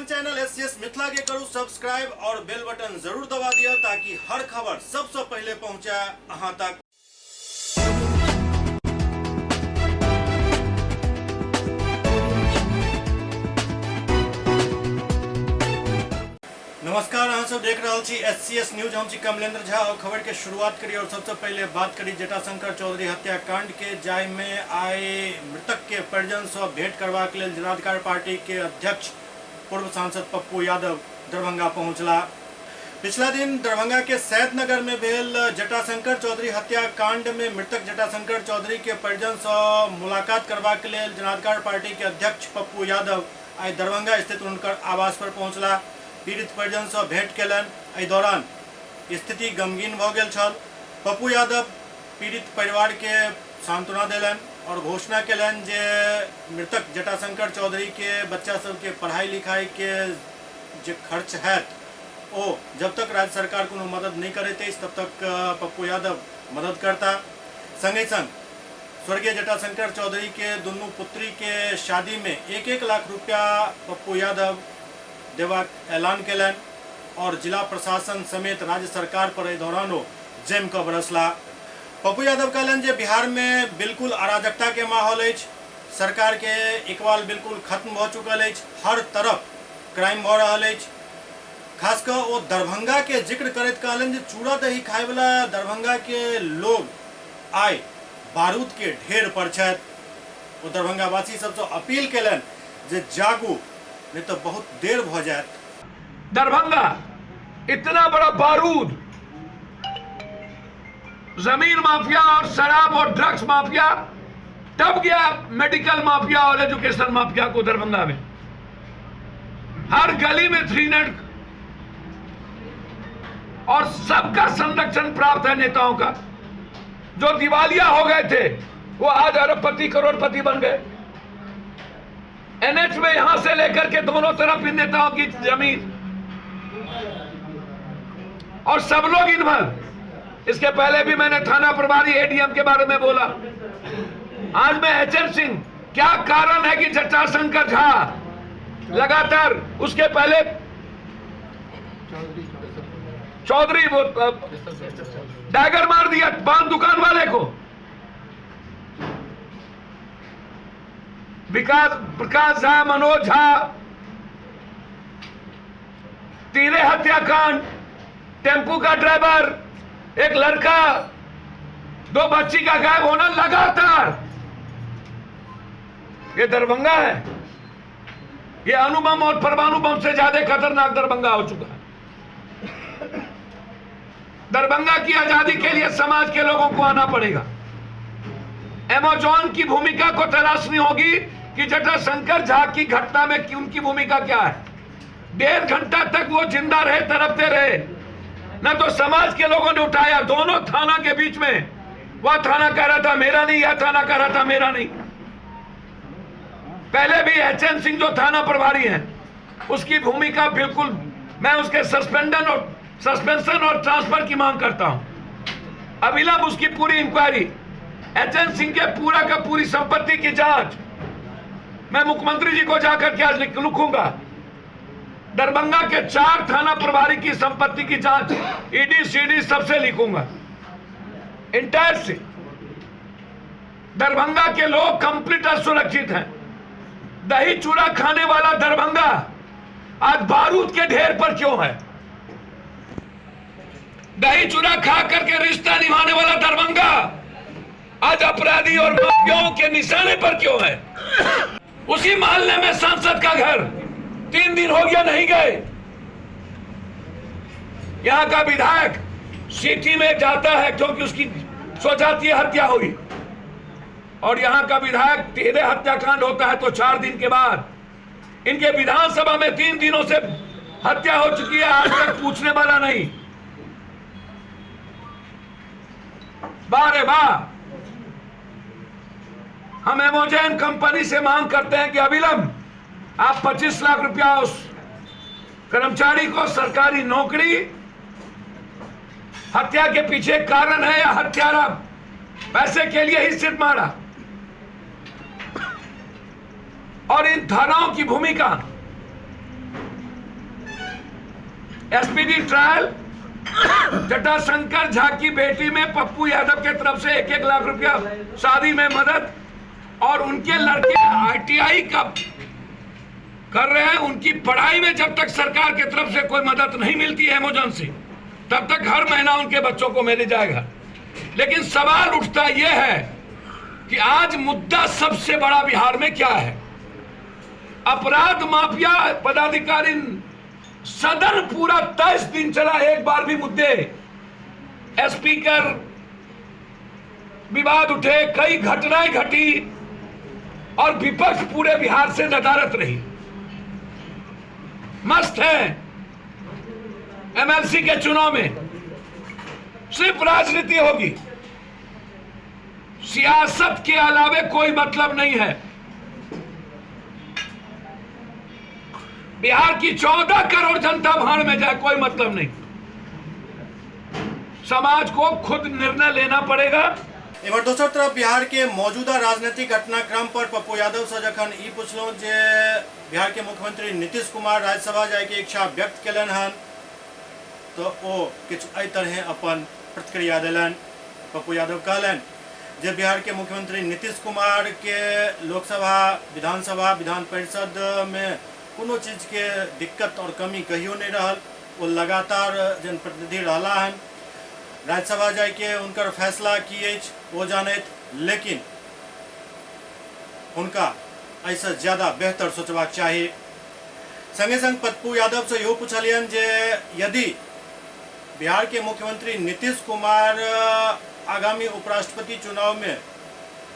अपन channel SCS Mithila के करू सब्सक्राइब और बेल बटन जरूर दबा दिया ताकि हर खबर सबसे पहले पहुंचे अहां तक। नमस्कार, अहाँ सब देख रहल छी एससीएस न्यूज। हम छी कमलेंद्र झा और खबर के शुरुआत करी और सबसे पहले बात करी जटाशंकर चौधरी हत्याकांड के, जाहि में आइ मृतक के परिजन से भेंट करबाक लेल जनाधिकार पार्टी के अध्यक्ष पूर्व सांसद पप्पू यादव दरभंगा पहुंचला। पिछला दिन दरभंगा के सैदनगर में भेल जटाशंकर चौधरी हत्याकांड में मृतक जटाशंकर चौधरी के परिजन से मुलाकात करबाक लेल जनाधिकार पार्टी के अध्यक्ष पप्पू यादव आइ दरभंगा स्थित हुनकर आवास पर पहुंचला। पीड़ित परिजन से भेंट केलनि। एहि दौरान स्थिति गमगीन भऽ गेल छल। पप्पू यादव पीड़ित परिवार के सांत्वना देलनि और घोषणा केलनि जे मृतक जटाशंकर चौधरी के बच्चा सबके पढ़ाई लिखाई के जे खर्च हैत ओ जब तक राज्य सरकार कोनो मदद नहीं करैत अछि तब तक पप्पू यादव मदद करता। संगे संग स्वर्गीय जटाशंकर चौधरी के दुनू पुत्री के शादी में 1-1 लाख रुपया पप्पू यादव देबाक ऐलान केलनि और जिला प्रशासन समेत राज्य सरकार पर एहि दौरान ओ जमि कऽ बरसला। पप्पू यादव कहलनि जे बिहार में बिल्कुल अराजकता के माहौल अछि, सरकार के इकबाल बिल्कुल खत्म भऽ चुकल अछि, हर तरफ क्राइम भऽ रहल अछि। खास कऽ ओ दरभंगा के जिक्र करैत कहलनि जे चूड़ा दही खायवला दरभंगा के लोग आइ बारूद के ढेर पर छथि। ओ दरभंगावासी सबसँ अपील केलनि जे जागू, नहीं तो बहुत देर भ जायत। दरभंगा इतना बड़ा बारूद, जमीन माफिया और शराब और ड्रग्स माफिया तब गया मेडिकल माफिया और एजुकेशन माफिया को दरभंगा में हर गली में 3 नेट और सबका संरक्षण प्राप्त है नेताओं का। जो दिवालिया हो गए थे वो आज अरबपति करोड़पति बन गए। एनएच में यहां से लेकर के दोनों तरफ इन नेताओं की जमीन और सब लोग इन्वॉल्व। इसके पहले भी मैंने थाना प्रभारी एडीएम के बारे में बोला। आज मैं एचएन सिंह, क्या कारण है कि जटाशंकर झा लगातार, उसके पहले चौधरी वो डैगर मार दिया पान दुकान वाले को, विकास प्रकाश झा, मनोज झा, तीरे हत्याकांड, टेम्पू का ड्राइवर, एक लड़का, 2 बच्ची का गायब होना लगातार। ये दरभंगा है, ये अणुबम और परमाणु बम से ज्यादा खतरनाक दरभंगा हो चुका है। दरभंगा की आजादी के लिए समाज के लोगों को आना पड़ेगा। अमेज़न की भूमिका को तलाशनी होगी कि जटाशंकर झा की घटना में उनकी भूमिका क्या है। 1.5 घंटा तक वो जिंदा रहे, तड़पते रहे, न तो समाज के लोगों ने उठाया। दोनों थाना के बीच में, वह थाना कह रहा था मेरा नहीं, यह थाना कह रहा था मेरा नहीं। पहले भी एच एन सिंह जो थाना प्रभारी हैं उसकी भूमिका बिल्कुल, मैं उसके सस्पेंशन और ट्रांसफर की मांग करता हूं। अविलंब उसकी पूरी इंक्वायरी, एच एन सिंह के पूरा का पूरी संपत्ति की जांच मैं मुख्यमंत्री जी को जाकर के आज लिखूंगा। दरभंगा के 4 थाना प्रभारी की संपत्ति की जांच ईडी सीडी सबसे लिखूंगा, इंटायर से। दरभंगा के लोग कंप्लीट असुरक्षित हैं। दही चूड़ा खाने वाला दरभंगा आज बारूद के ढेर पर क्यों है? दही चूड़ा खा करके रिश्ता निभाने वाला दरभंगा आज अपराधी और माफियाओं के निशाने पर क्यों है? उसी मोहल्ले में सांसद का घर, 3 दिन हो गया नहीं गए। यहां का विधायक सिटी में जाता है क्योंकि उसकी स्वजातीय हत्या हुई, और यहां का विधायक तेरे हत्याकांड होता है तो 4 दिन के बाद इनके विधानसभा में 3 दिनों से हत्या हो चुकी है, आज तक पूछने वाला नहीं। वाह रे वाह। हम एमोजेन कंपनी से मांग करते हैं कि अविलंब आप 25 लाख रुपया उस कर्मचारी को सरकारी नौकरी, हत्या के पीछे कारण है या हत्यारा पैसे के लिए ही सिर मारा, और इन थानाओं की भूमिका, एसपीडी ट्रायल, जटाशंकर झा की बेटी में पप्पू यादव के तरफ से 1-1 लाख रुपया शादी में मदद, और उनके लड़के आईटीआई का कर रहे हैं, उनकी पढ़ाई में जब तक सरकार के तरफ से कोई मदद नहीं मिलती है इमरजेंसी, तब तक हर महीना उनके बच्चों को मिल जाएगा। लेकिन सवाल उठता यह है कि आज मुद्दा सबसे बड़ा बिहार में क्या है? अपराध माफिया पदाधिकारी सदन पूरा 23 दिन चला, एक बार भी मुद्दे स्पीकर विवाद उठे, कई घटनाएं घटी और विपक्ष पूरे बिहार से नदारत रही। मस्त है एमएलसी के चुनाव में सिर्फ राजनीति होगी, सियासत के अलावे कोई मतलब नहीं है। बिहार की 14 करोड़ जनता भाड़ में जाए, कोई मतलब नहीं। समाज को खुद निर्णय लेना पड़ेगा। एमहर दोसर तरफ बिहार के मौजूदा राजनीतिक घटनाक्रम पर पप्पू यादव से जखन ई पुछलहुँ जे बिहार के मुख्यमंत्री नीतीश कुमार राज्यसभा जाय के इच्छा व्यक्त केलनि हन, तो ओ किछु एहि तरह अपन प्रतिक्रिया देलनि। पप्पू यादव कहलनि जे बिहार के मुख्यमंत्री नीतीश कुमार के लोकसभा, विधानसभा, विधान परिषद में कोनो चीज के दिक्कत और कमी कहियो नहीं रहल, वो लगातार जनप्रतिनिधि रहला हन। राज्यसभा जायके उनकर फैसला की अछि वो जानैत, लेकिन हुनका एहिसँ ज़्यादा बेहतर सोचबाक चाही। संगे संग पप्पू यादव से इहो पुछलियनि जे यदि बिहार के मुख्यमंत्री नीतीश कुमार आगामी उपराष्ट्रपति चुनाव में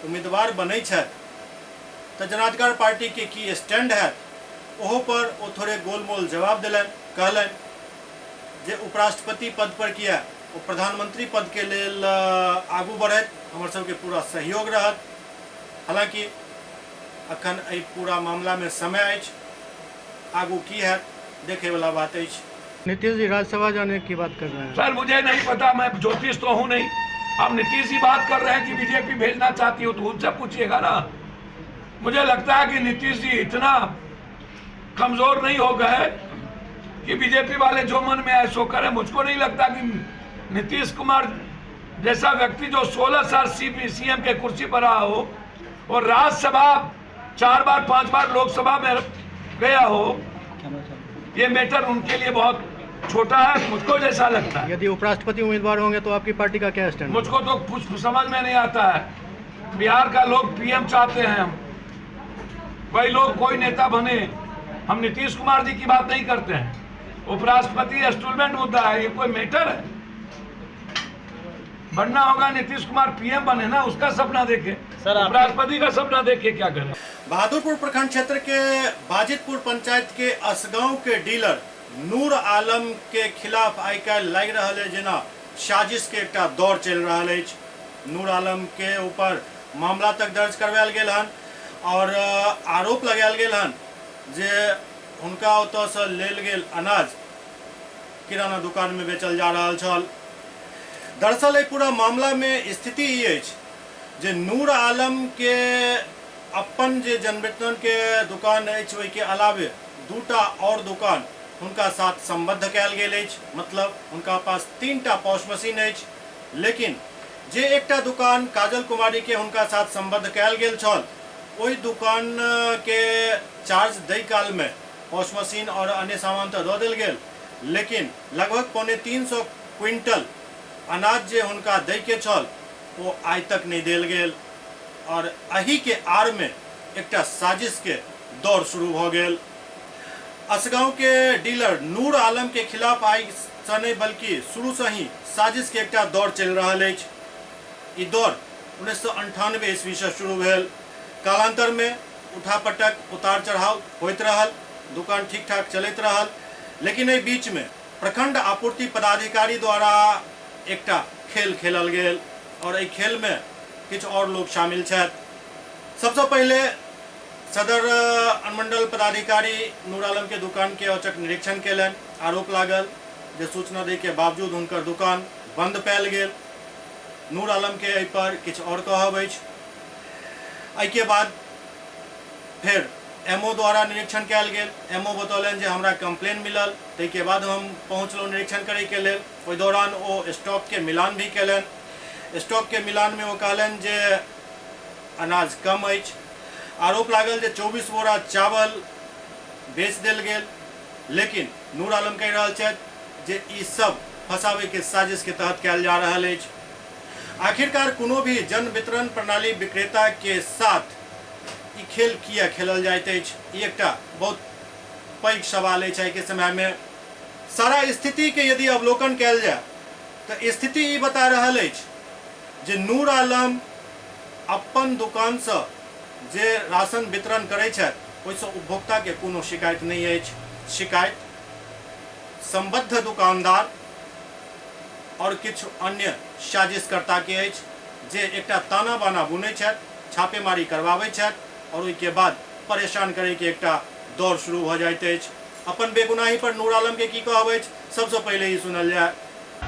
उम्मीदवार बनै छथि तऽ जनाधिकार पार्टी के की स्टैंड है, ओहो पर ओ थोड़े गोलमोल जवाब देलनि। कहलनि जे उपराष्ट्रपति पद पर किया ओ प्रधानमंत्री पद के लेल आगू बढ़त, हमर सबके पूरा सहयोग रहत। हालांकि अखन एहि पूरा मामला में समय अछि, आगू की है देखे वाला बात अछि। नीतीश जी राज्यसभा जाने की बात कर रहे हैं। सर मुझे नहीं पता, मैं ज्योतिष तो हूँ नहीं। अब नीतीश जी बात कर रहे हैं कि बीजेपी भेजना चाहती हो तो उनसे पूछिएगा ना। मुझे लगता है कि नीतीश जी इतना कमजोर नहीं हो गए कि बीजेपी वाले जो मन में आए सो करें। मुझको नहीं लगता कि नीतीश कुमार जैसा व्यक्ति जो 16 साल सीएम के कुर्सी पर रहा हो और राज्यसभा 4 बार 5 बार लोकसभा में गया हो, ये मैटर उनके लिए बहुत छोटा है, मुझको जैसा लगता है। यदि उपराष्ट्रपति उम्मीदवार होंगे तो आपकी पार्टी का क्या स्टैंड? मुझको तो कुछ समझ में नहीं आता है। बिहार का लोग पीएम चाहते हैं, हम वही लोग कोई नेता बने। हम नीतीश कुमार जी की बात नहीं करते हैं। उपराष्ट्रपति स्टूलमेंट मुद्दा है, ये कोई मैटर है? बनना होगा नीतीश कुमार पीएम बने ना, उसका सपना देखे, उपराष्ट्रपति का सपना देखे क्या करें। बहादुरपुर प्रखंड क्षेत्र के बाजितपुर पंचायत के असगांव के डीलर नूर आलम के खिलाफ आइ काल्हि लागि रहल है जेना साजिश के एकटा दौर चलि रहल अछि। नूर आलम के ऊपर मामला तक दर्ज करवायल गेल हन और आरोप लगायल गेल हन जे हुनका ओतऽसँ लेल गेल अनाज किराना दुकान में बेचल जा रहल छल। दरअसल एहि पूरा मामला में स्थिति ई अछि जे नूर आलम के अपन जे जनवितरण के दुकान अछि ओहिके अलावे दूटा और दुकान हुनका साथ सम्बद्ध कयल गेल अछि, मतलब हुनका पास 3टा पॉश मशीन अछि। लेकिन जे एकटा दुकान काजल कुमारी के हुनका साथ सम्बद्ध कयल गेल छल ओहि दुकान के चार्ज दै काल में पॉश मशीन और अन्य सामान तो दऽ देल गेल, लेकिन लगभग 275 क्विंटल अनाज जे हुनका दै के छल वो आइ तक नहीं देल गेल और एही के आड़ में एकटा साजिश के दौर शुरू भऽ गेल। असगांव के डीलर नूर आलम के खिलाफ आइ से नहीं बल्कि शुरू से ही साजिश के एकटा दौर चलि रहल अछि। ई दौर 1998 ईस्वी से शुरू भेल। कालांतर में उठापटक उतार चढ़ाव होइत रहल, दुकान ठीक ठाक चलैत रहल, लेकिन एहि बीच में प्रखंड आपूर्ति पदाधिकारी द्वारा एकटा खेल खेलल गेल और एहि खेल में किछु और लोग शामिल छथि। सबसे पहले सदर अनुमंडल पदाधिकारी नूर आलम के दुकान के औचक निरीक्षण केलनि। आरोप लागल जे सूचना दै के बावजूद हुनकर दुकान बंद पायल गेल। नूर आलम के एहि पर किछु और कहब अछि। एहिके बाद फेर एमओ द्वारा निरीक्षण कयल गेल। एमओ बतौलनि जे हमरा कंप्लेन मिलल, ताहिके बाद हम पहुँचलहुँ निरीक्षण करैके लेल। ओहि दौरान ओ स्टॉकके मिलान भी कयलनि। स्टॉकके मिलानमे ओ कहलनि जे अनाज कम अछि। आरोप लागल जे 24 बोरा चावल बेच देल गेल, लेकिन नूर आलम कहि रहल छथि जे ई सब फंसाबैके साजिशके तहत कयल जा रहल अछि। आखिरकार कोनो भी जन वितरण प्रणाली विक्रेता के साथ ई खेल किया खेलल जाइत अछि, ई एकटा बहुत पैघ सवाल अछि। आइके समयमे सारा स्थिति के यदि अवलोकन कयल जाय तऽ स्थिति ई बता रहल अछि जे नूर आलम अपन दुकानसँ जे राशन वितरण करै छथि ओहिसँ उपभोक्ताके कोनो शिकायत नहि अछि। शिकायत संबद्ध दुकानदार और किछु अन्य साजिशकर्ताके अछि जे एकटा ताना बाना बुनै छथि, छापेमारी करवाबै छथि और ओहिके बाद परेशान करैके एकटा दौर शुरू भऽ जाइत अछि। अपन बेगुनाही पर नूर आलम के की कहब अछि, सबसँ पहिले ई सुनल जाय।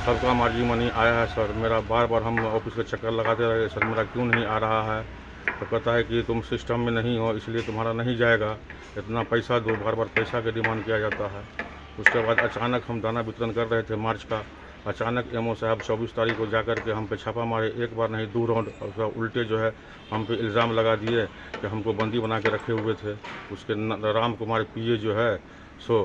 सबका मार्जिन मनी आया है सर, मेरा बार बार हम ऑफिस का चक्कर लगाते रहे सर, मेरा क्यों नहीं आ रहा है? तो कहता है कि तुम सिस्टम में नहीं हो इसलिए तुम्हारा नहीं जाएगा, इतना पैसा दो, बार बार पैसा के डिमांड किया जाता है। उसके बाद अचानक हम दाना वितरण कर रहे थे मार्च का, अचानक एमओ साहब 24 तारीख को जा कर के हम पे छापा मारे, एक बार नहीं 2 राउंड, और उसका उल्टे जो है हम पे इल्ज़ाम लगा दिए कि हमको बंदी बना के रखे हुए थे। उसके राम कुमार पीए जो है सो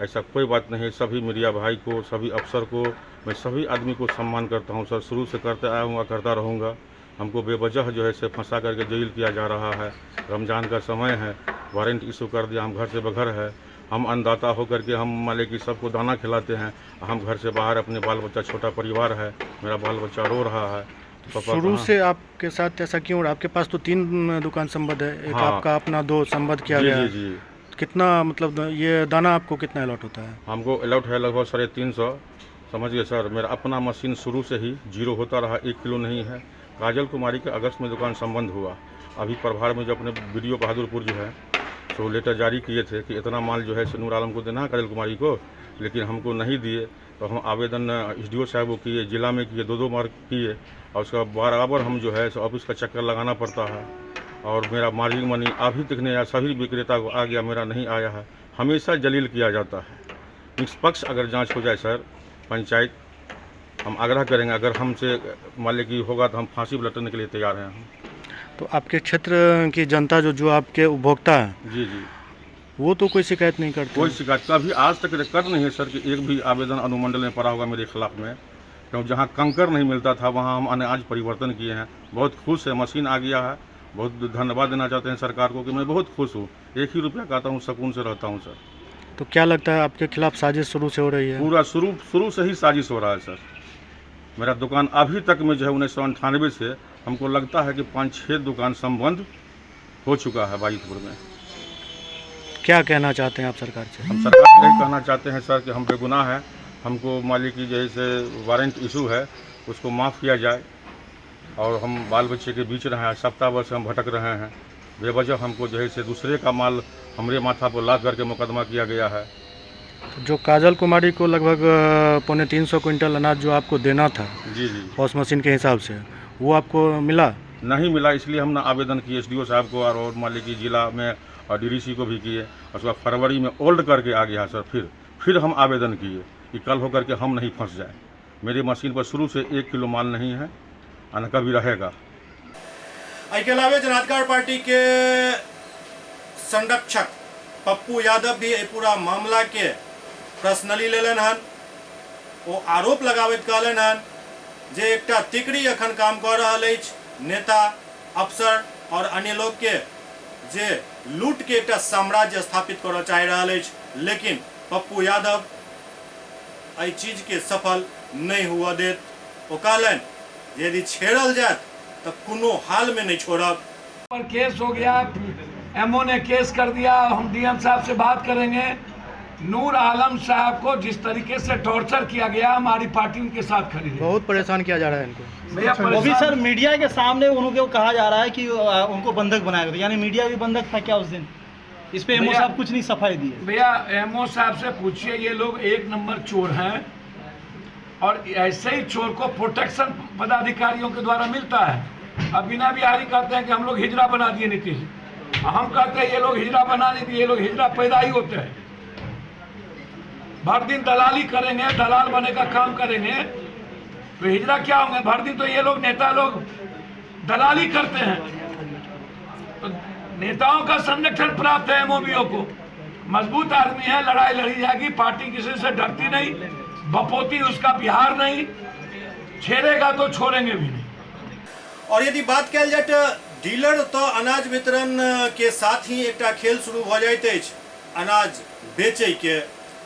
ऐसा कोई बात नहीं है। सभी मीडिया भाई को, सभी अफसर को, मैं सभी आदमी को सम्मान करता हूँ सर, शुरू से करते आया हूँ और करता रहूँगा। हमको बेवजह जो है से फंसा करके जेल किया जा रहा है। रमज़ान का समय है, वारंट इशू कर दिया, हम घर से बघर है, हम अन्नदाता होकर के हम मान लें कि सबको दाना खिलाते हैं, हम घर से बाहर, अपने बाल बच्चा, छोटा परिवार है, मेरा बाल बच्चा रो रहा है। पापा शुरू कहाँ? से आपके साथ ऐसा क्यों हो रहा? आपके पास तो 3 दुकान संबद्ध है, एक हाँ। आपका अपना, 2 संबद्ध किया जी गया जी है। जी। कितना मतलब ये दाना आपको कितना अलॉट होता है? हमको अलॉट है लगभग 350, समझिए सर। मेरा अपना मशीन शुरू से ही जीरो होता रहा, 1 किलो नहीं है। काजल कुमारी के अगस्त में दुकान संबंध हुआ। अभी प्रभार में जो अपने बीडीओ बहादुरपुर जो है सो लेटर जारी किए थे कि इतना माल जो है से नूर आलम को देना है काजल कुमारी को, लेकिन हमको नहीं दिए। तो हम आवेदन एसडीओ साहब को किए, जिला में किए, 2-2 बार किए, और उसका बराबर हम जो है सो ऑफिस का चक्कर लगाना पड़ता है। और मेरा मार्जिन मनी अभी तक नहीं आया, सभी विक्रेता को आ गया, मेरा नहीं आया है। हमेशा जलील किया जाता है। निष्पक्ष अगर जांच हो जाए सर, पंचायत हम आग्रह करेंगे, अगर हमसे मान लें कि होगा तो हम फांसी पर लटकने के लिए तैयार हैं हम। तो आपके क्षेत्र की जनता जो जो आपके उपभोक्ता हैं, जी जी, वो तो कोई शिकायत नहीं करते? कोई शिकायत कभी आज तक रिकॉर्ड नहीं है सर कि एक भी आवेदन अनुमंडल में पड़ा होगा मेरे खिलाफ में। क्यों जहाँ कंकर नहीं मिलता था वहाँ हम अनाज परिवर्तन किए हैं। बहुत खुश है, मशीन आ गया है, बहुत धन्यवाद देना चाहते हैं सरकार को कि मैं बहुत खुश हूँ। 1 ही रुपया खाता हूँ, सुकून से रहता हूँ सर। तो क्या लगता है आपके खिलाफ साजिश शुरू से हो रही है? पूरा शुरू से ही साजिश हो रहा है सर। मेरा दुकान अभी तक में जो है 1998 से हमको लगता है कि 5-6 दुकान संबंध हो चुका है बाजितपुर में। क्या कहना चाहते हैं आप सरकार से? हम सरकार से यही कहना चाहते हैं सर कि हम बेगुनाह हैं, हमको मालिक की जैसे वारंट इशू है उसको माफ़ किया जाए। और हम बाल बच्चे के बीच रहे हैं, सप्ताह भर से हम भटक रहे हैं, बेवजह हमको जो है से दूसरे का माल हमरे माथा पर लाद करके मुकदमा किया गया है। जो काजल कुमारी को लगभग 275 क्विंटल अनाज जो आपको देना था जी जी, पॉस मशीन के हिसाब से, वो आपको मिला? नहीं मिला, इसलिए हमने आवेदन किए एसडीओ साहब को और मालिक की जिला में और डीडीसी को भी किए। और उसके बाद फरवरी में ओल्ड करके आ गया सर, फिर हम आवेदन किए कि कल होकर के हम नहीं फंस जाए। मेरी मशीन पर शुरू से 1 किलो माल नहीं है और न कभी रहेगा। एहिके अलावे जनाधिकार पार्टी के संरक्षक पप्पू यादव भी एहि पूरा मामला के पर्सनली लेलनि हन। ओ आरोप लगाबैत कहलनि हन जे एकटा तिकड़ी अखन काम कऽ रहल अछि, नेता, अफसर और अन्य लोग के जे लूट के एकटा साम्राज्य स्थापित करऽ चाहि रहल अछि, लेकिन पप्पू यादव एहि चीज के सफल नहि हुअ देत। ओ कहलनि जे यदि छेड़ल जायत तऽ कोनो हाल में नहीं छोड़ब। पर केस हो गया, एमओ ने केस कर दिया, हम डीएम साहब से बात करेंगे। नूर आलम साहब को जिस तरीके से टॉर्चर किया गया, हमारी पार्टी उनके साथ खड़ी है। बहुत परेशान किया जा रहा है इनको भैया, वो भी सर मीडिया के सामने उनको कहा जा रहा है कि उनको बंधक बनाया गया, यानी मीडिया भी बंधक था क्या उस दिन? इस पे एमओ साहब कुछ नहीं सफाई दिए। भैया एमओ साहब से पूछिए, ये लोग 1 नंबर चोर हैं और ऐसे ही चोर को प्रोटेक्शन पदाधिकारियों के द्वारा मिलता है। अब बिना बिहारी कहते हैं कि हम लोग हिजड़ा बना दिए नीतीश। हम कहते हैं ये लोग हिजड़ा बना नहीं दिए, ये लोग हिजड़ा पैदा ही होते हैं। भर दिन दलाली करेंगे, दलाल बने का काम करेंगे तो हिजड़ा क्या होंगे? भर दिन तो ये लोग नेता लोग दलाली करते हैं। तो नेताओं का संरक्षण प्राप्त है एमओबीओ को। मजबूत आदमी है, लड़ाई लड़ी जाएगी, पार्टी किसी से डरती नहीं, बपोती उसका बिहार नहीं, छेड़ेगा तो छोड़ेंगे भी नहीं। और यदि बात कयल जाए तो डीलर तो अनाज वितरण के साथ ही एकटा खेल शुरू भऽ जाइत अछि अनाज बेचै के।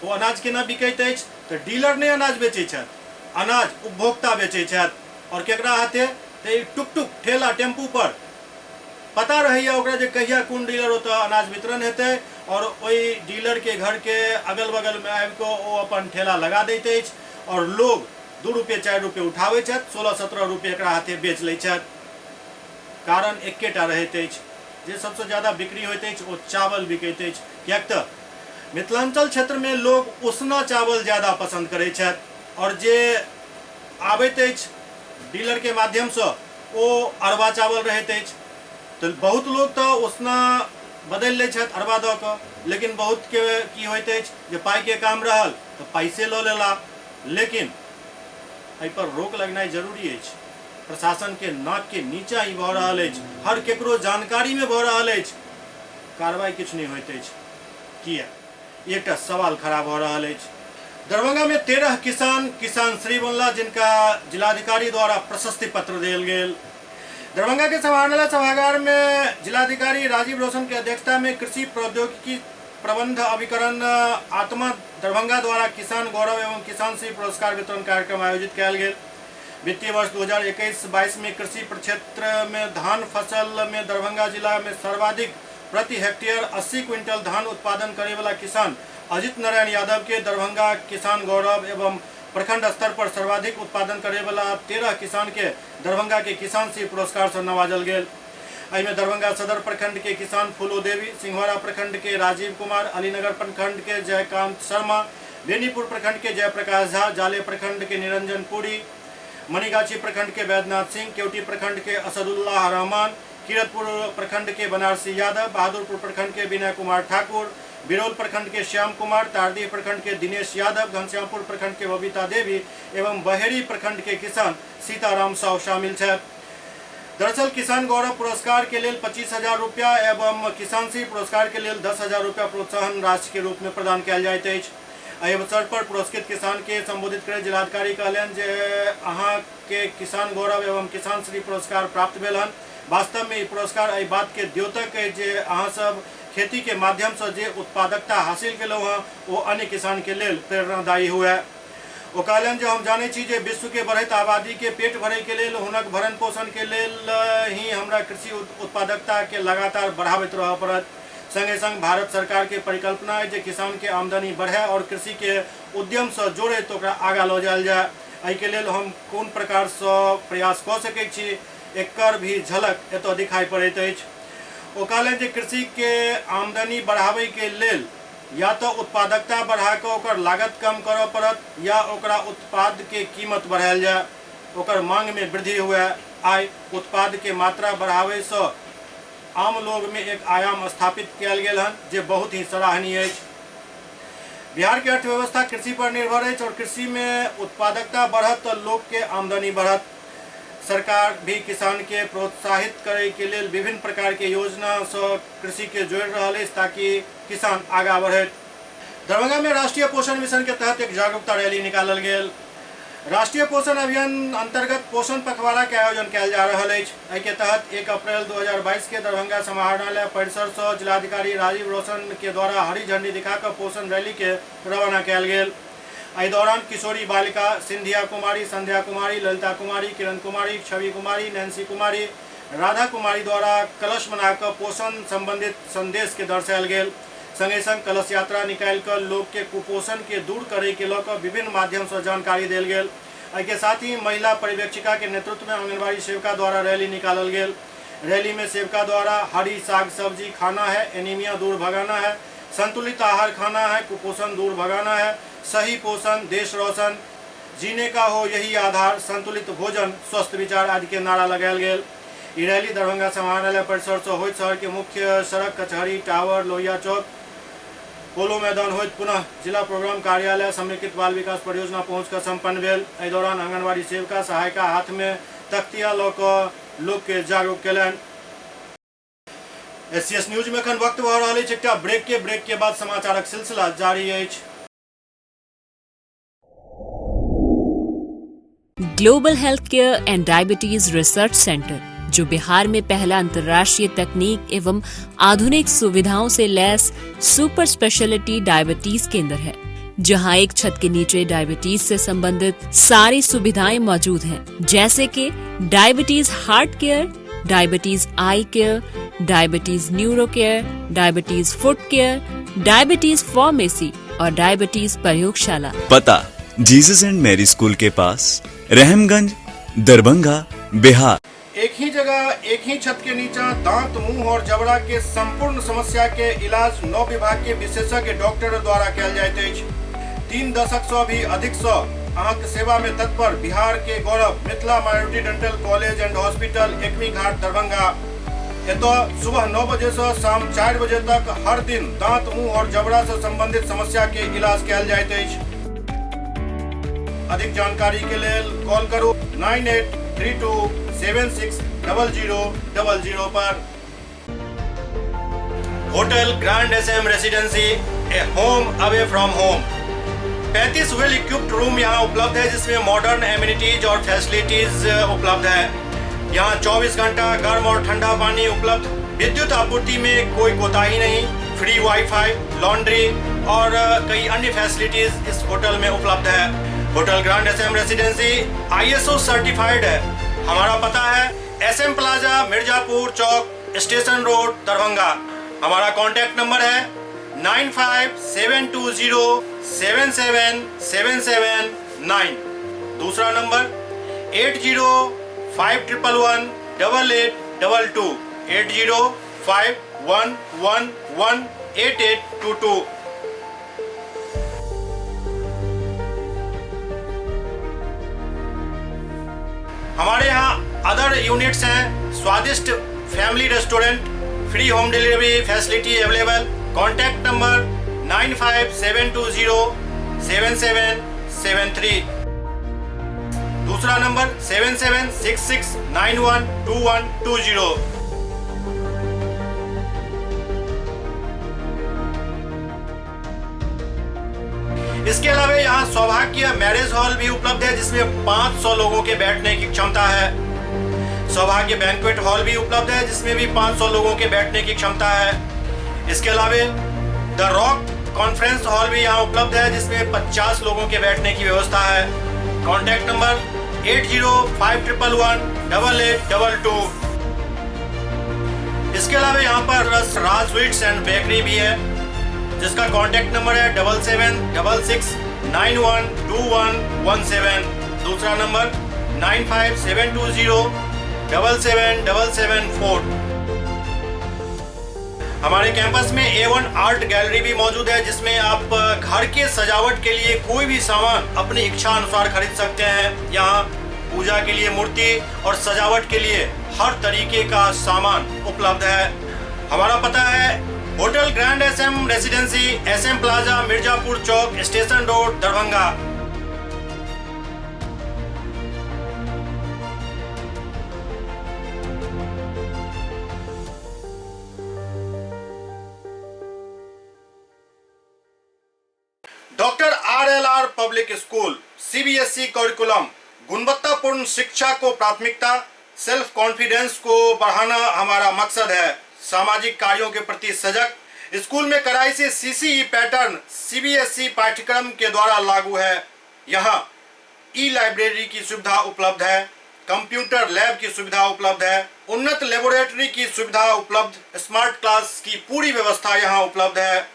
ओ अनाज केना बिकैत अछि तऽ डीलर नहि अनाज बेचै छथि, अनाज उपभोक्ता बेचै छथि। और केकरा हाथे तऽ टुक टुक ठेला टेम्पू पर पता रहैया ओकरा जे कहिया कोन डीलर ओतऽ अनाज वितरण हेतै, और ओहि डीलर के घर के अगल बगल में आबि कऽ ओ अपन ठेला लगा दैत अछि और लोग 2 रुपये 4 रुपये उठाबै छथि, 16-17 रुपये एकरा हाथे बेच लै छथि। कारण एकेटा रहैत अछि जे सबसँ ज्यादा बिक्री होइत अछि ओ चावल बिकैत अछि, किएक तऽ मिथिलांचल क्षेत्रमे लोग उसना चावल ज्यादा पसंद करै छथि और जे आबैत अछि डीलर के माध्यमसँ ओ अरबा चावल रहैत अछि। तऽ बहुत लोग तऽ उसना बदलि लै छथि अरबा दऽ कऽ, लेकिन बहुतके की होइत अछि जे पाइके काम रहल तऽ पैसे लऽ लेला। लेकिन एहिपर रोक लगनाइ जरूरी अछि। प्रशासन के नाक के नीचा ही भऽ रहल अछि, हर केकरो जानकारी में भऽ रहल अछि, कार्रवाई किछु नहि होइत अछि। किया? एकटा सवाल खड़ा भऽ रहल अछि। दरभंगा में 13 किसान किसान श्री बनला, जिनका जिलाधिकारी द्वारा प्रशस्ति पत्र देल गेल। दरभंगा के समाहरणालय सभागार में जिलाधिकारी राजीव रोशन के अध्यक्षता में कृषि प्रौद्योगिकी प्रबंध अभिकरण आत्मा दरभंगा द्वारा किसान गौरव एवं किसान श्री पुरस्कार वितरण कार्यक्रम आयोजित कयल गेल। वित्तीय वर्ष 2021-22 में कृषि प्रक्षेत्र में धान फसल में दरभंगा जिला में सर्वाधिक प्रति हेक्टेयर 80 क्विंटल धान उत्पादन करे वाला किसान अजित नारायण यादव के दरभंगा किसान गौरव एवं प्रखंड स्तर पर सर्वाधिक उत्पादन करे वाला 13 किसान के दरभंगा के किसान श्री पुरस्कार से नवाजल गेल। एहिमे दरभंगा सदर प्रखंड के किसान फूलो देवी, सिंहवाड़ा प्रखंड के राजीव कुमार, अलीनगर प्रखंड के जयकांत शर्मा, बेनीपुर प्रखंड के जयप्रकाश झा, जाले प्रखंड के निरंजन पुरी, मणिगाछी प्रखंड के वैद्यनाथ सिंह, केवटी प्रखंड के असदुल्लाह रहमान, किरतपुर प्रखंड के बनारसी यादव, बहादुरपुर प्रखंड के विनय कुमार ठाकुर, बिरौल प्रखंड के श्याम कुमार, तारडीह प्रखंड के दिनेश यादव, घनश्यामपुर प्रखंड के बबीता देवी एवं बहेरी प्रखंड के किसान सीताराम साव शामिल छथि। दरअसल किसान गौरव पुरस्कार के लेल 25,000 रुपया एवं किसान श्री पुरस्कार के लेल 10,000 रुपया प्रोत्साहन राशि के रूप में प्रदान कयल जाइत अछि। एहि अवसर पर पुरस्कृत किसान के संबोधित करैत जिलाधिकारी कहलनि जे अहाँ के किसान गौरव एवं किसान श्री पुरस्कार प्राप्त भेल हन। वास्तव में ई पुरस्कार एहि बात के द्योतक अछि जे अहाँ सब खेती के माध्यम से जे उत्पादकता हासिल केलहुँ हँ ओ अन्य किसान के लेल प्रेरणादायी हुए। ओ कहलनि जे हम जानै छी जे विश्व के बढ़ैत आबादी के पेट भरे के लेल हुनक भरण पोषण के लेल ही हमरा कृषि उत्पादकता के लगातार बढ़ाबैत रहय पड़त। संगे संग भारत सरकार के परिकल्पना है जे किसान के आमदनी बढ़े और कृषि के उद्यम से जोड़े तो ओकरा आगाँ लऽ जायल जाय। एहिके लेल हम कोन प्रकार से प्रयास कऽ सकै छी एकर भी झलक एतऽ दिखाई पड़ैत अछि। ओ कहलनि जे कृषि के आमदनी बढ़ाबै के लेल या तो उत्पादकता बढ़ा कऽ ओकर लागत कम करऽ पड़त या ओकरा उत्पाद के कीमत बढ़ायल जाय, ओकर मांग में वृद्धि हुए। आइ उत्पाद के मात्रा बढ़ाबै से आम लोग में एक आयाम स्थापित कयल गेल हन जे बहुत ही सराहनीय अछि। बिहार के अर्थव्यवस्था कृषि पर निर्भर अछि और कृषि में उत्पादकता बढ़त तो लोग के आमदनी बढ़त। सरकार भी किसान के प्रोत्साहित करे के लेल विभिन्न प्रकार के योजना से कृषि के जोड़ रहल अछि ताकि किसान आगा बढ़त। दरभंगा में राष्ट्रीय पोषण मिशन के तहत एक जागरूकता रैली निकालल गेल। राष्ट्रीय पोषण अभियान अंतर्गत पोषण पखवाड़ा के आयोजन कयल जा रहल अछि। एहि के तहत 1 अप्रैल 2022 के दरभंगा समाहरणालय परिसर से जिलाधिकारी राजीव रोशन के द्वारा हरी झंडी दिखाकर पोषण रैली के रवाना कयल गेल। एहि दौरान किशोरी बालिका सिंधिया कुमारी, संध्या कुमारी, ललिता कुमारी, किरण कुमारी, छवि कुमारी, नैन्सी कुमारी, राधा कुमारी द्वारा कलश बनाकर पोषण संबंधित संदेश के दर्शायल गेल। संगे संग कलश यात्रा निकालि कऽ लोक के कुपोषण के दूर करे के लऽ कऽ विभिन्न माध्यम से जानकारी देल गेल। एहिके साथ ही महिला पर्यवेक्षिका के नेतृत्व में आंगनबाड़ी सेविका द्वारा रैली निकालल गेल। रैली में सेविका द्वारा हरी साग सब्जी खाना है, एनीमिया दूर भगाना है, संतुलित आहार खाना है, कुपोषण दूर भगाना है, सही पोषण देश रोशन, जीने का हो यही आधार, संतुलित भोजन स्वस्थ विचार आदि के नारा लगायल गेल। ई रैली दरभंगा समाहरणालय परिसर से होइत शहर के मुख्य सड़क कचहरी टावर लोहिया चौक पोलो मैदान होइत पुनः जिला प्रोग्राम कार्यालय समेकित बाल विकास परियोजना पहुंचकर संपन्न भेल। एहि दौरान आंगनबाड़ी सेविका सहायिका हाथ में तख्तिया लऽ कऽ लोक के जागरूक केलनि। एससीएस न्यूज में एखन वक्त भऽ रहल अछि एकटा ब्रेक के बाद समाचारक सिलसिला जारी अछि। Global health care and diabetes research centre, जो बिहार में पहला अंतर्राष्ट्रीय तकनीक एवं आधुनिक सुविधाओं से लैस सुपर स्पेशलिटी डायबिटीज केंद्र है, जहां एक छत के नीचे डायबिटीज से संबंधित सारी सुविधाएं मौजूद हैं, जैसे कि diabetes heart care, diabetes eye care, diabetes neuro care, diabetes foot care, diabetes pharmacy और डायबिटीज प्रयोगशाला। पता जीसस एंड मैरी स्कूल के पास, रहमगंज, दरभंगा, बिहार। एक ही जगह एक ही छत के नीचा दांत, मुंह और जबड़ा के संपूर्ण समस्या के इलाज 9 विभाग के विशेषज्ञ डॉक्टर द्वारा कयल जाइत अछि। 3 दशक से भी अधिक से अहाँके सेवा में तत्पर बिहार के गौरव Mithila minority dental college and hospital, Ekmi Ghat, Darbhanga. एतऽ सुबह 9 बजे से शाम 4 बजे तक हर दिन दांत, मुंह और जबड़ा से संबंधित समस्या के इलाज कयल जाइत अछि। अधिक जानकारी के लेल कॉल करू 983276 0000 पर। Hotel grand SM residency, a home away from home. 35 well equipped room यहाँ उपलब्ध है, जिसमें मॉडर्न एमिनिटीज और फैसिलिटीज उपलब्ध है। यहाँ 24 घंटा गर्म और ठंडा पानी उपलब्ध, विद्युत आपूर्ति में कोई कोताही नहीं, फ्री वाईफाई, लॉन्ड्री और कई अन्य फैसिलिटीज इस होटल में उपलब्ध है। Hotel grand SM residency ISO certified है। हमारा पता है SM plaza, Mirzapur Chowk, station road, Darbhanga. हमारा कॉन्टैक्ट नंबर है 957207 77779। दूसरा नंबर 805111 8822, 805111 8822। हमारे यहाँ अदर यूनिट्स हैं, स्वादिष्ट family restaurant, free home delivery facility available. Contact number 95720 7773। दूसरा नंबर 776691 2120। इसके अलावा यहाँ सौभाग्य मैरिज हॉल भी उपलब्ध है, जिसमें 500 लोगों के बैठने की क्षमता है। सौभाग्य बैंक्वेट हॉल भी उपलब्ध है, जिसमें भी 500 लोगों के बैठने की क्षमता है। इसके अलावा the rock conference hall भी यहाँ उपलब्ध है, जिसमें 50 लोगों के बैठने की व्यवस्था है। Contact number 805111 8822। इसके अलावा यहाँ पर राज स्वीट्स एंड बेकरी भी है, जिसका कॉन्टैक्ट नंबर है 7766 91 21 17। दूसरा नंबर 95720 77774। हमारे कैंपस में A1 art gallery भी मौजूद है, जिसमें आप घर के सजावट के लिए कोई भी सामान अपनी इच्छा अनुसार खरीद सकते हैं। यहाँ पूजा के लिए मूर्ति और सजावट के लिए हर तरीके का सामान उपलब्ध है। हमारा पता है hotel grand SM residency, SM plaza, Mirzapur Chowk, station road, Darbhanga. Doctor RLR public school, CBSE curriculum, गुणवत्तापूर्ण शिक्षा को प्राथमिकता, सेल्फ कॉन्फिडेंस को बढ़ाना हमारा मकसद है। सामाजिक कार्यों के प्रति सजग, स्कूल में कड़ाई से सीसीई पैटर्न सीबीएसई पाठ्यक्रम के द्वारा लागू है। यहाँ ई लाइब्रेरी की सुविधा उपलब्ध है, कंप्यूटर लैब की सुविधा उपलब्ध है, उन्नत लेबोरेटरी की सुविधा उपलब्ध, स्मार्ट क्लास की पूरी व्यवस्था यहाँ उपलब्ध है।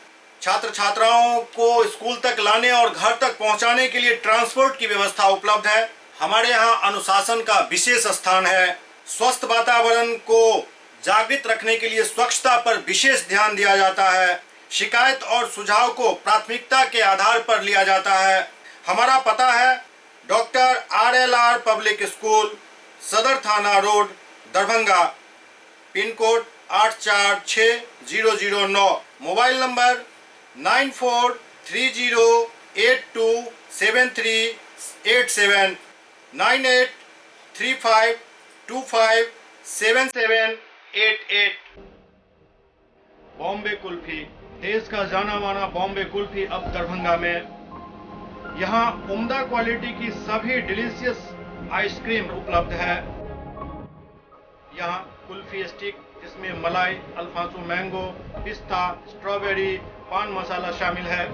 छात्र छात्राओं को स्कूल तक लाने और घर तक पहुँचाने के लिए ट्रांसपोर्ट की व्यवस्था उपलब्ध है। हमारे यहाँ अनुशासन का विशेष स्थान है। स्वस्थ वातावरण को जागृत रखने के लिए स्वच्छता पर विशेष ध्यान दिया जाता है। शिकायत और सुझाव को प्राथमिकता के आधार पर लिया जाता है। हमारा पता है doctor RLR public school, Sadar थाना road, Darbhanga, pin code 846009, mobile number 9430827387, 9835257788। Bombay kulfi, देश का जाना माना बॉम्बे कुल्फी अब दरभंगा में। यहाँ उम्दा क्वालिटी की सभी डिलीशियस आइसक्रीम उपलब्ध है। यहाँ कुल्फी स्टिक जिसमें मलाई, अल्फांसो मैंगो, पिस्ता, स्ट्रॉबेरी, पान मसाला शामिल है।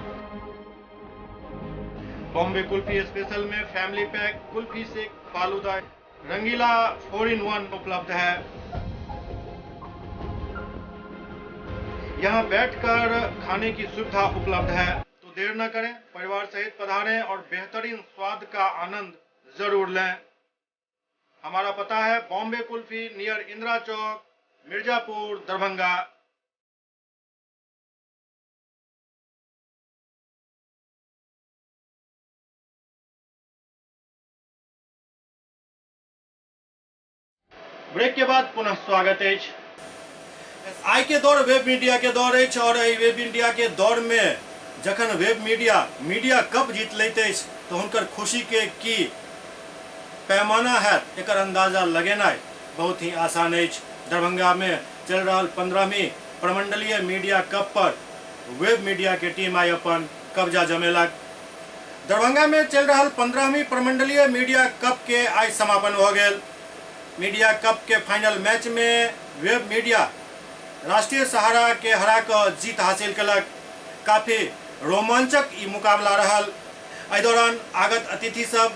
बॉम्बे कुल्फी स्पेशल में family pack, kulfi shake, falooda, Rangila 4 in 1 उपलब्ध है। यहाँ बैठकर खाने की सुविधा उपलब्ध है, तो देर न करें, परिवार सहित पधारें और बेहतरीन स्वाद का आनंद जरूर लें। हमारा पता है बॉम्बे कुल्फी, नियर इंदिरा चौक, मिर्जापुर, दरभंगा। ब्रेक के बाद पुनः स्वागत है। आइ के दौर वेब मीडिया के दौर अछि और एहि वेब मीडिया के दौर में जखन वेब मीडिया मीडिया कप जीत लैत अछि तो हुनकर खुशी के की पैमाना है एकर अंदाजा लगेनाइ बहुत ही आसान अछि। दरभंगा में चल रहा 15वीं प्रमंडलीय मीडिया कप पर वेब मीडिया के टीम आइ अपन कब्जा जमेलक। दरभंगा में चल रहा 15वीं प्रमंडलीय मीडिया कप के आइ समापन हो गेल। मीडिया कप के फाइनल मैच में वेब मीडिया राष्ट्रीय सहारा के हरा कऽ जीत हासिल कलक। काफी रोमांचक ई मुकाबला रहल। एहि दौरान आगत अतिथि सब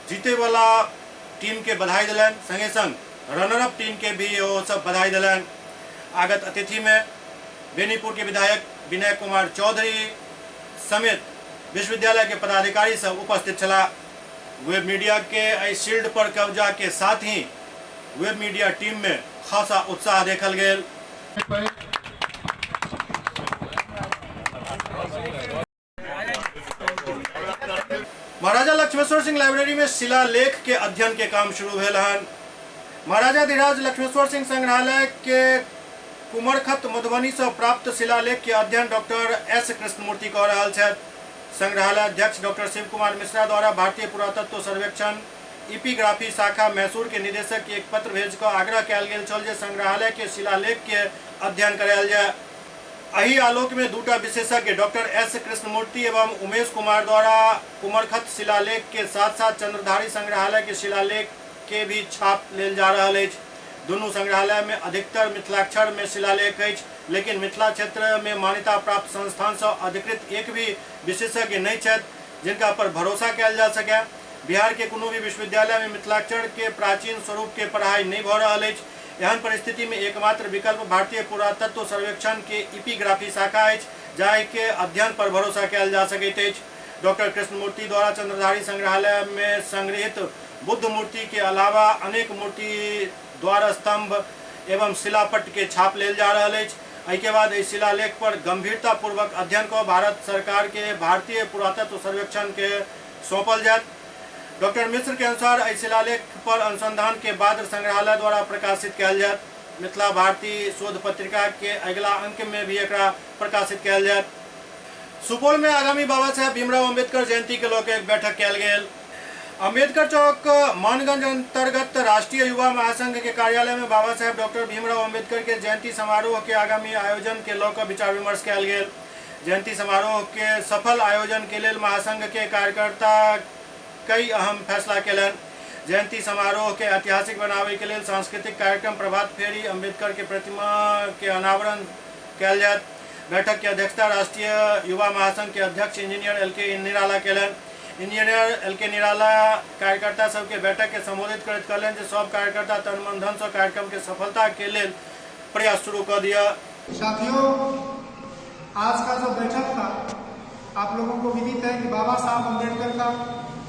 जीते वाला टीम के बधाई दिलन, संगे संग रनर अप टीम के भी वो सब बधाई दिलन। आगत अतिथि में बेनीपुर के विधायक विनय कुमार चौधरी समेत विश्वविद्यालय के पदाधिकारी सब उपस्थित छला। वेब मीडिया के एहि शील्ड पर कब्जा के साथ ही वेब मीडिया टीम में खासा उत्साह देखल गेल। महाराजा लक्ष्मेश्वर सिंह लाइब्रेरी में शिलालेख के अध्ययन के काम शुरू भेल हन। महाराजा धीराज लक्ष्मेश्वर सिंह संग्रहालय के कुमरखत मधुबनी से प्राप्त शिलालेख के अध्ययन डॉक्टर एस कृष्णमूर्ति कऽ रहल छथि। संग्रहालय अध्यक्ष डॉक्टर शिव कुमार मिश्रा द्वारा भारतीय पुरातत्व सर्वेक्षण इपिग्राफी शाखा मैसूर के निदेशक के एक पत्र भेज कऽ आग्रह कयल गेल छल जे संग्रहालय के शिलालेख के अध्ययन करायल जाय। एहि आलोक में दूटा विशेषज्ञ डॉक्टर एस कृष्णमूर्ति एवं उमेश कुमार द्वारा कुमरखत शिलालेख के साथ साथ चंद्रधारी संग्रहालय के शिलालेख के भी छाप लेल जा रहल अछि। दुनू संग्रहालय में अधिकतर मिथिलाक्षर में शिलालेख अछि, लेकिन मिथिला क्षेत्र में मान्यता प्राप्त संस्थान से अधिकृत एक भी विशेषज्ञ नहीं छथि जिनका पर भरोसा कयल जा सके। बिहार के कोनो भी विश्वविद्यालय में मिथिलाक्षर के प्राचीन स्वरूप के पढ़ाई नहीं भऽ रहल अछि। एहन परिस्थिति में एकमात्र विकल्प भारतीय पुरातत्व सर्वेक्षण के इपिग्राफी शाखा अछि, जाहि के अध्ययन पर भरोसा कयल जा सकैत अछि। डॉक्टर कृष्णमूर्ति द्वारा चंद्रधारी संग्रहालय में संग्रहित बुद्ध मूर्ति के अलावा अनेक मूर्ति, द्वार स्तंभ एवं शिलापट्ट के छाप लेल जा रहल अछि। एहिके बाद एहि शिलालेख पर गंभीरता पूर्वक अध्ययन कऽ भारत सरकार के भारतीय पुरातत्व सर्वेक्षण के सौंपल जायत। डॉक्टर मिश्र के अनुसार एहि शिलालेख पर अनुसंधान के बाद संग्रहालय द्वारा प्रकाशित कयल जायत। मिथिला भारती शोध पत्रिका के अगिला अंक में भी एकरा प्रकाशित कयल जायत। सुपौल में आगामी बाबा साहेब भीमराव अम्बेडकर जयंती के लऽ के एक बैठक कयल गेल। अम्बेडकर चौक मानगंज अंतर्गत राष्ट्रीय युवा महासंघ के कार्यालय में बाबा साहेब डॉक्टर भीमराव अम्बेडकर के जयंती समारोह के आगामी आयोजन के लऽ कऽ विचार विमर्श कयल गेल। जयंती समारोह के सफल आयोजन के लेल महासंघ के कार्यकर्ता कई अहम फैसला केलनि। जयंती समारोह के ऐतिहासिक बनावे के लेल सांस्कृतिक कार्यक्रम, प्रभात फेरी, अम्बेडकर के प्रतिमा के अनावरण कयल जायत। बैठक के अध्यक्षता राष्ट्रीय युवा महासंघ के अध्यक्ष इंजीनियर एल के निराला केलनि। इंजीनियर एल के निराला कार्यकर्ता सबके बैठक के संबोधित करैत कहलनि जे सब कार्यकर्ता तन मन धन से कार्यक्रम के सफलता के लेल प्रयास शुरू कर दिया। साथियों, आज का जो बैठक था आप लोगों को विदित है कि बाबा साहब अम्बेडकर का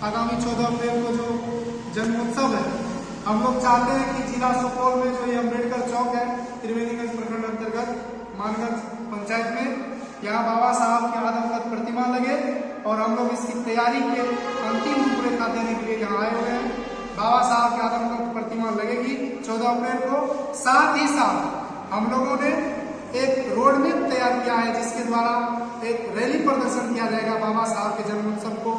आगामी 14 अप्रैल को जो जन्मोत्सव है, हम लोग चाहते हैं कि जिला सुपौल में जो ये अम्बेडकर चौक है त्रिवेणीगंज प्रखंड अंतर्गत मानगंज पंचायत में, यहाँ बाबा साहब के आदमकद प्रतिमा लगे और हम लोग इसकी तैयारी के अंतिम रूपरेखा देने के लिए यहाँ आए हुए हैं। बाबा साहब के आदमकद प्रतिमा लगेगी। 14 अप्रैल को। साथ ही साथ हम लोगों ने एक रोड मैप तैयार किया है जिसके द्वारा एक रैली प्रदर्शन किया जाएगा बाबा साहब के जन्मोत्सव को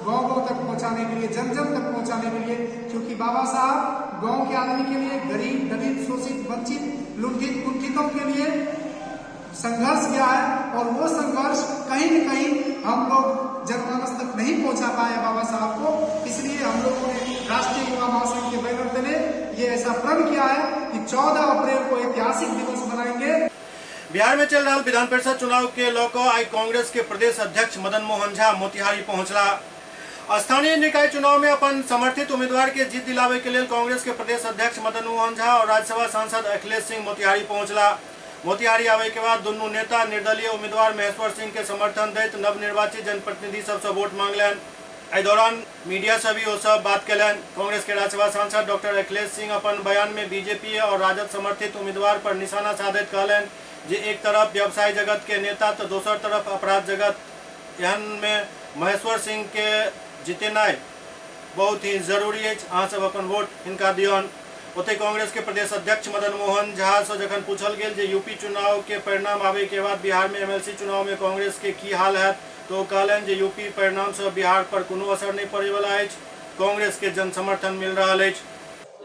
गांव गांव तक पहुंचाने के लिए, जन जन तक पहुंचाने के लिए, क्योंकि बाबा साहब गांव के आदमी के लिए, गरीब, दलित, शोषित, वंचित, लुंठित, कुंठितों के लिए संघर्ष किया है और वो संघर्ष कहीं न कहीं हम लोग जनमानस तक नहीं पहुंचा पाए बाबा साहब को। इसलिए हम लोगों ने राष्ट्रीय युवा महासंघ के बैनर तले ये ऐसा प्रण किया है कि 14 अप्रैल को ऐतिहासिक दिवस मनाएंगे। बिहार में चल रहा विधान परिषद चुनाव के लऽ आइ कांग्रेस के प्रदेश अध्यक्ष मदन मोहन झा मोतिहारी पहुंचला। स्थानीय निकाय चुनाव में अपन समर्थित उम्मीदवार के जीत दिलावे के लिए कांग्रेस के प्रदेश अध्यक्ष मदन मोहन झा और राज्यसभा सांसद अखिलेश सिंह मोतिहारी पहुंचला। मोतिहारी आवे के बाद दुनू नेता निर्दलीय उम्मीदवार महेश्वर सिंह के समर्थन दैत नवनिर्वाचित जनप्रतिनिधि सबसे वोट मांगलनि। एहि दौरान मीडिया से भी ओ सब बात कयलनि। कांग्रेस के राज्यसभा सांसद डॉक्टर अखिलेश सिंह अपन बयान में बीजेपी और राजद समर्थित उम्मीदवार पर निशाना साधैत कहलनि जे एक तरफ व्यवसाय जगत के नेता तो दोसर तरफ अपराध जगत, एहन में महेश्वर सिंह के जितेनाइ बहुत ही जरूरी अछि। अहाँ सब अपन वोट हिनका दियौन। ओतहि कांग्रेस के प्रदेश अध्यक्ष मदन मोहन झा से जखन पूछल गेल जे यूपी चुनाव के परिणाम आबे के बाद बिहार में एमएलसी चुनाव में कांग्रेस के की हाल हैत, तो कहलनि जे यूपी परिणाम से बिहार पर कोनो असर नहीं पड़े वाला अछि, कांग्रेस के जन समर्थन मिल रहा अछि।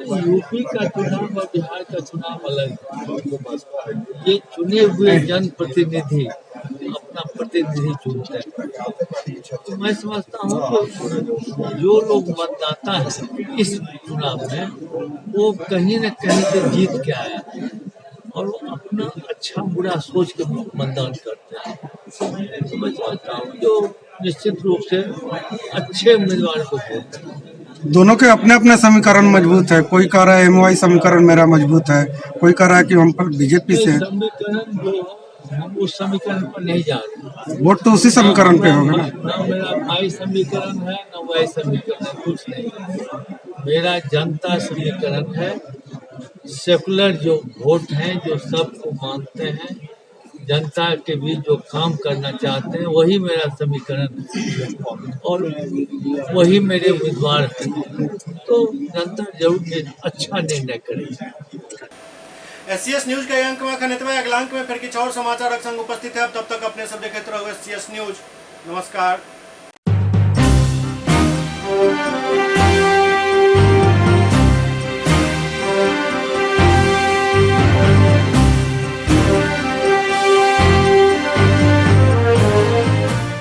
यूपी का चुनाव और बिहार का चुनाव अलग है। ये चुने हुए जनप्रतिनिधि अपना प्रतिनिधि चुनते हैं। तो मैं समझता हूँ कि जो लोग मतदाता हैं इस चुनाव में वो कहीं न कहीं से जीत के आया है और वो अपना अच्छा बुरा सोच के मतदान करते हैं। तो मैं समझता हूँ जो निश्चित रूप से अच्छे उम्मीदवार को वोट दें। दोनों के अपने अपने समीकरण मजबूत है। कोई कह रहा है एमवाई समीकरण मेरा मजबूत है, कोई कह रहा है कि हम बीजेपी से। समीकरण जो हम उस समीकरण पर नहीं जा रहे। वोट तो उसी समीकरण पे होगा ना। ना मेरा माई समीकरण है ना वाई समीकरण है, कुछ नहीं। मेरा जनता समीकरण है। सेकुलर जो वोट हैं, जो सबको मानते हैं, जनता के बीच जो काम करना चाहते हैं, वही मेरा समीकरण है और वही मेरे उम्मीदवार हैं। तो जनता जरूर अच्छा निर्णय करेगी। एससीएस न्यूज के अंक में अखन एतबे। अगला अंक में फिर किछु और समाचारक संग उपस्थित है। तब तक अपने सब देखैत रहू एससीएस न्यूज। नमस्कार।